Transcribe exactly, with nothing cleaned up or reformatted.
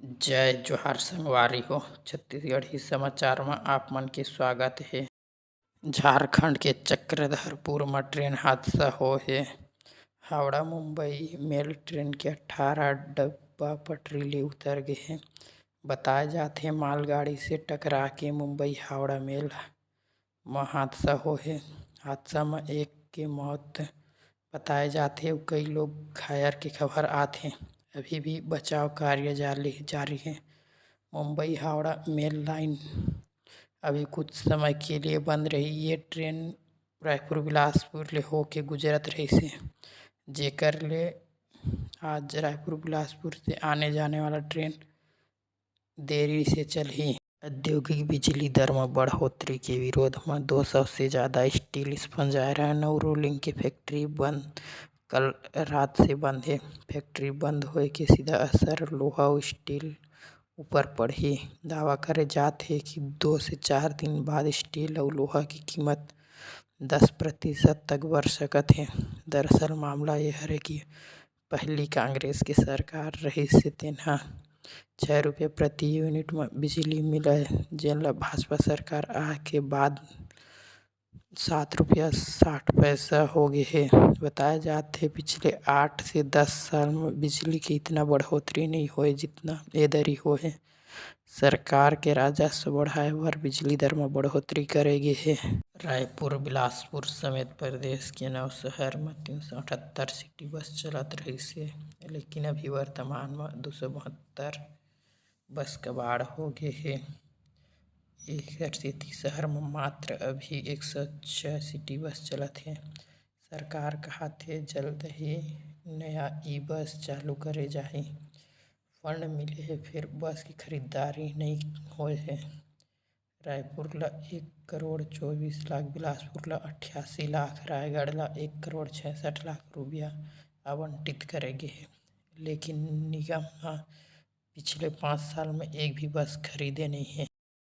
जय जोहार संगवारी हो, छत्तीसगढ़ी समाचार म आप मन के स्वागत हे। झारखंड के चक्रधरपुर म ट्रेन हादसा हो हे। हावड़ा मुंबई मेल ट्रेन के अट्ठारह डब्बा पटरी ले उतर गे हे। बताए जाथे, मालगाड़ी से टकरा के मुंबई हावड़ा मेल म हादसा हो हे। हादसा म एक के मौत बताए जाथे अउ कई लोग घायल के खबर आथे। अभी भी बचाव कार्य जारी, जारी हे। मुंबई हावड़ा मेल लाइन अभी कुछ समय के लिए बंद रही। ये ट्रेन रायपुर बिलासपुर ले होके गुजरत रहिस हे, जेकर ले आज रायपुर बिलासपुर से आने जाने वाला ट्रेन देरी से चलही। औद्योगिक बिजली दर म बढ़ोतरी के विरोध म दो सौ से जादा स्टील स्पंज आयरन अउ रोलिंग के फैक्ट्री बंद, कल रात से बंद हे। फैक्ट्री बंद होए के सीधा असर लोहा अउ स्टील ऊपर पड़ही। दावा करे जात हे कि दो से चार दिन बाद स्टील अउ लोहा के कीमत दस प्रतिशत तक बढ़ सकत हे। दरअसल मामला ये हरे कि पहिली कांग्रेस के सरकार रहिस हे, तेन ह छै रुपया प्रति यूनिट म बिजली मिलय, जेन ल भाजपा सरकार आए के बाद सात रुपया साठ पैसा हो गे हे। बताया जात हे, पिछले आठ से दस साल म बिजली के इतना बढ़ोतरी नइ होए, जितना ए दरी होए हे। सरकार के राजस्व बढ़ाए बर बिजली दर म बढ़ोतरी करे गे हे। रायपुर, बिलासपुर समेत प्रदेश के नौ शहर म तीन सौ अठहत्तर सिटी बस चलत रहिस हे, लेकिन अभी वर्तमान म दो सौ बहत्तर बस कबाड़ हो गे हे। एकर सेती शहर म मात्र अभी एक सौ छह सिटी बस चलत हे। सरकार कहत हे, जल्द ही नया ई बस चालू करे जाही। फंड मिले हे, फेर बस की खरीदारी नइ होए हे। रायपुर ल एक करोड़ चौबीस लाख, बिलासपुर ल अट्ठासी लाख, रायगढ़ ल एक करोड़ छियासठ लाख रुपया आवंटित करे गे हे, लेकिन निगम ह पिछले पाँच साल में एक भी बस खरीदे नइ हे।